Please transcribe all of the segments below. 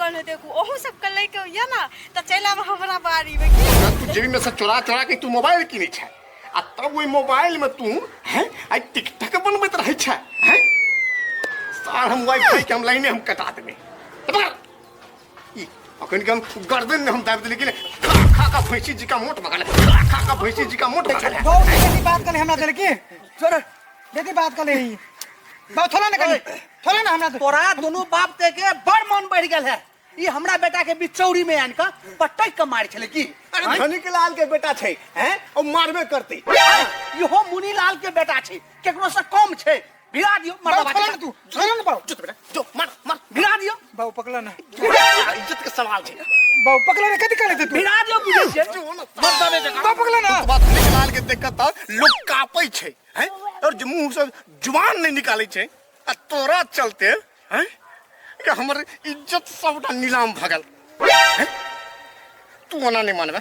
मन हेतै। अहूँ सबके लैके होइए ने तऽ चलि आब हमरा बाड़ीमे की। तू जेबी में से चोरा चोरा के तू मोबाइल किनै छै आ तब ओहि मोबाइल में तू हैं आई टिकटक बनबैत रहै छै हैं। सार हम वाईफाई के हम लाइने हम कटा देबै। तऽ पकड़। ई अखन के हम गर्दन में हम दाबि देली कि ने, खा खा का भैंसी जी का मोट भगल है, खा खा का भैंसी जी का मोट भगल है। बहुत देखी बात कर हमरा देल की छोड़ देखी बात कर ई बाबू थोड़ा ना कनी थोड़ा ना हमरा दे। तोरा दोनों बाप ते के बड़ मन बढ़ गेल है। ई हमरा बेटा के बिचौड़ी में आन के पटक के मार छले की। अरे धनिक लाल के बेटा छै हैं और मारबे करते। इहो मुनि लाल के बेटा छै, केकरो से कम छै। भिड़ा दियो बाबू मर्दबा थोड़ा ना तू छोड़ ना बाबू। चुप बेटा जो मार मार भिड़ा दियो। बाबू पकड़ा ना। इज्जत के सवाल छै। बाबू पकड़ा ना, कथी करे तू? भिड़ा दियो बुझै छियै। जो ना मर्दबे जकाँ। बाबू पकड़ा ना। बात धनिक लाल के देख के लोग कापै छै हैं और जे मुंह से जुबान नहीं निकालै छै आ तोरा चलते हैं कि हमर इज्जत सबटा नीलाम भगल हैं? तू ओना नहीं मानबे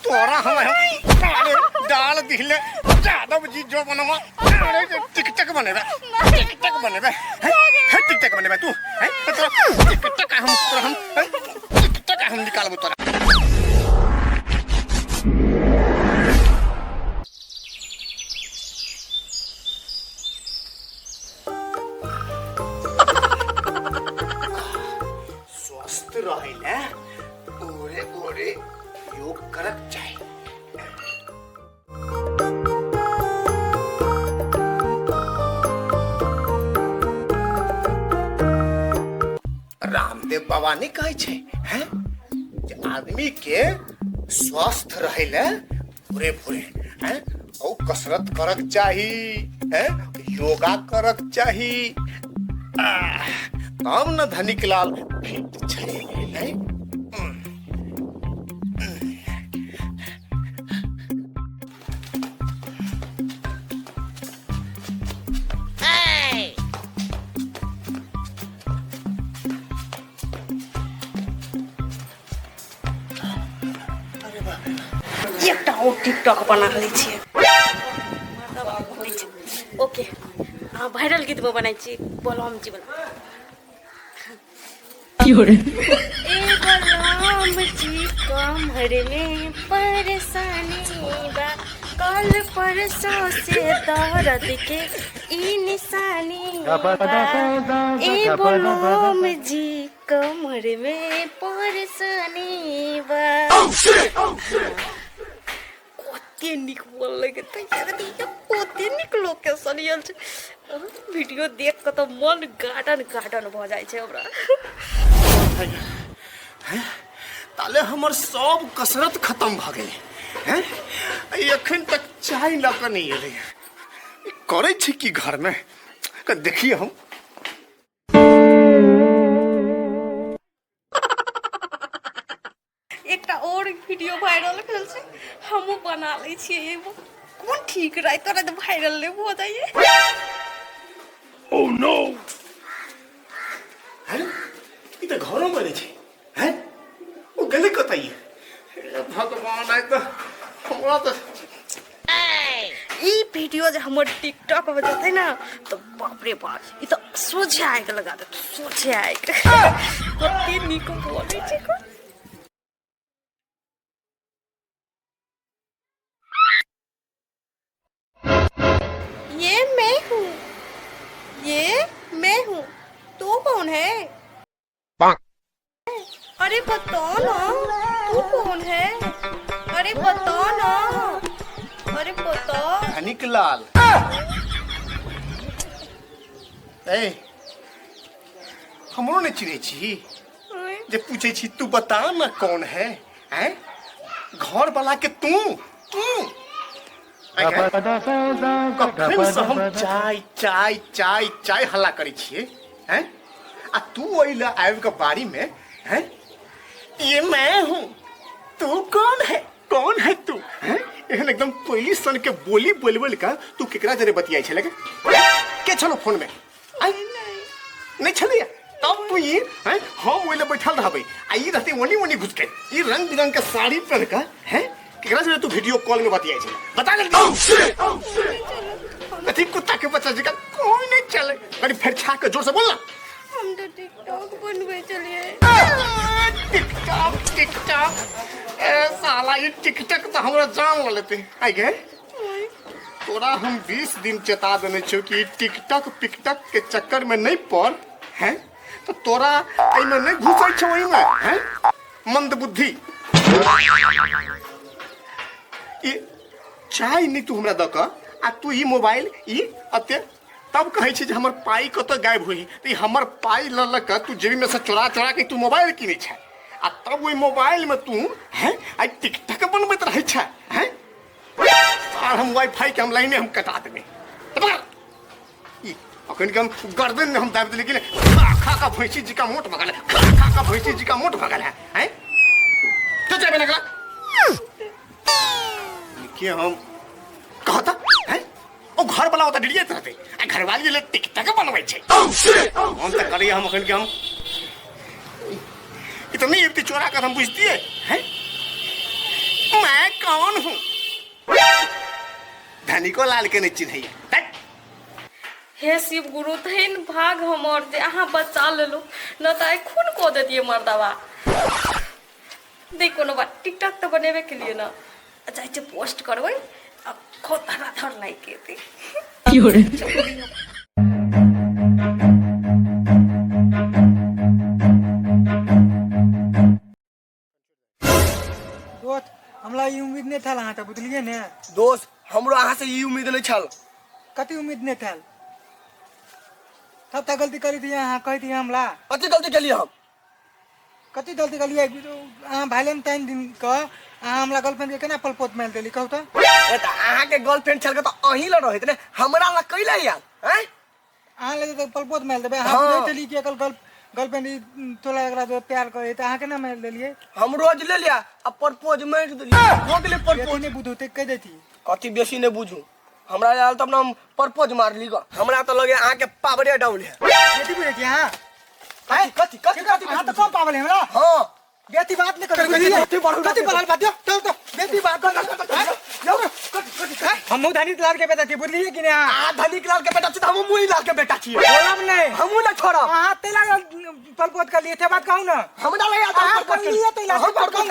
तोरा हम अरे डाल दिले जादव जी जो बनवा अरे टिकटक बनेबे टिकटक बनेबे हैं? हैं, टिकटक बनेबे तू हैं? तोरा टिकटक हम तोरा हम हैं? टिकटक हम निकालबो तोरा। स्वस्थ रहे ले गोरे गोरे योग करक चाही। रामदेव बाबा नहीं कहै छै हैं जे आदमी के स्वस्थ रहे ले भोरे भोरे हैं और कसरत करक चाही हैं योगा करक चाही। आह, तब न धनिक लाल फिट छै नहीं। एकटा और टिकटॉक बना लै छियै। ओके हाँ वायरल गीत में बनाइ छी बलम जी वाला। ए बलम जी कमर में परेशानी बा, कल परसों से दर्द के ई निशानी बा। ए बलम जी कमर में परेशानी बा। कते नीक बोललै के कते नीक लोकेशन आयल छै। वीडियो देख कऽ तऽ मन गार्डन गार्डन भऽ जाइ छै हमरा। ताले हमर सब कसरत खत्म भऽ गेलै हैं। एखन तक चाय लऽ कऽ नहि एलै। ई करै छै की घरमे देखिए हम। एकटा और वीडियो वायरल भेल छै, हमहूँ बना लै छियै एगो। कोन ठीक राति राति वायरल नहि भऽ जाइए। हैं ई तऽ घरोमे नहि छै हैं। ओ गेलै कतऽ ई? हे भगवान आइ तऽ हमरा तऽ ई वीडियो जे हमर टिकटॉक पर जेतै ने तऽ बाप रे बाप, ई तऽ सोझे आगि लगा देत, सोझे आगि। कते नीक बोलै छै। ये मैं हूँ, ये मैं हूँ, तू कौन है? अरे बताओ ना तू कौन है? अरे बताओ ना, अरे बताओ। धनिक लाल ए हमरो नहीं चिन्है छी जे पूछै छी तू बता ना कौन है हैं? घर वाला के तू तू कखन से हम चाय चाय चाय चाय हल्ला करै छियै हैं आ तू ओहि आबि कऽ बाड़ी में हैं ये मैं हूँ तू कौन है कौन है तू हैं एहन एकदम कोयली सन के बोली बोल बोल के तू केकरा जरे बतियाई छले के छलो फोन में आइ नहीं छलैया तब तू ई हैं हम ओहि लए बैठल रहबै आ ई रहतै ओनी ओनी घुस के ई रंग बिरंग के साड़ी पहन के हैं केकरा से तू वीडियो कॉल में बतियाई छले बता ले। अथी कुत्ता के बच्चा जका कोई नहीं चले अरे फिर छा के जोर से बोल ना। हम तऽ टिकटॉक बनबै छलियै। टिकटॉक टिकटॉक, ए साला ई टिकटॉक तऽ हमरा जान ल लेते। आइ गे, तोरा हम 20 दिन चेता देने छियौ कि ई टिकटॉक पिकटॉक के चक्कर में नहीं पड़, हैं? तऽ तोरा एहिमे नहीं घुसै छौ एहिमे, हैं? मंद बुद्धि, ई चाय नहि तू हमरा दऽ कऽ आ तू ई मोबाइल ई अते तब कहै छी जे हमर पाइ कतऽ गायब होइ। तऽ ई हमर पाइ लऽ लऽ कऽ तू जेबीमे से चोरा चोरा के तू मोबाइल किनै छै आ तब ओहि मोबाइलमे तू हैं आइ टिकटक बनबैत रहै छै, हैं? आर हम वाईफाई के हम लाइने हम कटा देबै। तऽ पकड़ ई अखन के हम गर्दन में हम दाबि देली कि खा खा का भैंसी जी का मोट भगल है, खा खा का भैंसी जी का मोट भगल है, हैं? तो चाय बना के हम कहता हैं ओ घर वाला ओतऽ डिरियत रहतै आ घरवाली ले टिकटक बनबै छै। हम तऽ कहलियै हम अखन के हम ई तऽ नहि अबितै चोरा कऽ हम बुझतियै, हैं? मैं कौन हूँ, धनिको लाल के नहि चिन्हैया। हे शिव गुरु, तहन भाग हमर जे अहाँ बचा लेलहुँ, न तऽ आइ खून कऽ देतियै मर्दबा। नहि कोनो बात, टिकटॉक तऽ बनेबे केलियै ने, जाइ छियै पोस्ट करबै आ खूब धड़ाधड़ लाइक एतै। दोस्त, हमरा ई उम्मीद नहि छल अहाँ से, बुझलियै ने? दोस्त, हमरो अहाँ से ई उम्मीद नहीं छल। कथी उम्मीद नहीं छल? सब तऽ गलती करी दिए अहाँ, कहि दिए हमरा। कथी गलती केलिए हम? कथी गलती करिए अहाँ? वैलेंटाइन दिन के अहाँ हमरा गर्लफ्रेंड के केना पलपोत मारि देली, कहू तऽ? ए तऽ अहाँ के गर्लफ्रेंड छल तऽ अहीं लग रहैत ने, हमरा लग कैला यार, हैं? अहाँ लगे तऽ पलपोत मारि देबै अहाँ? हाँ। बुझै छली कि एकर गर्लफ्रेंड ई तोरा एकरा जो प्यार करे, तऽ अहाँ केना मारि देलियै? हम रोज ले लिया आ प्रपोज मारि देलियै, हो गेलै बेसी प्रपोज। नहि बुझू तऽ कहि देती। कथी बेसी नहि बुझू? हमरा आयल तब ने हम प्रपोज मारली ग। हमरा तऽ लगे अहाँ के पावरे डाउन है। बेसी बुझै छी अहाँ? कथी कथी कथी कथी? अहाँ तऽ कम पावल है हमरा। हाँ। बेसी बात नहीं करू। कथी बढ़ू? कथी बढ़ल बात? चल तो बेसी बात। हमहूँ धनिक लाल के बेटा छी, बुझलियै कि नहि अहाँ? आ धनिक लाल के बेटा छी तऽ हमहूँ मुनि लाल के बेटा छियै। बोलब नहि। हमहूँ नहि छोड़ब। अहाँ तेला पलपोत कर लिए, बात कहू ना। हमरा लगे अहाँ कर लिए तेला। हम प्रपोज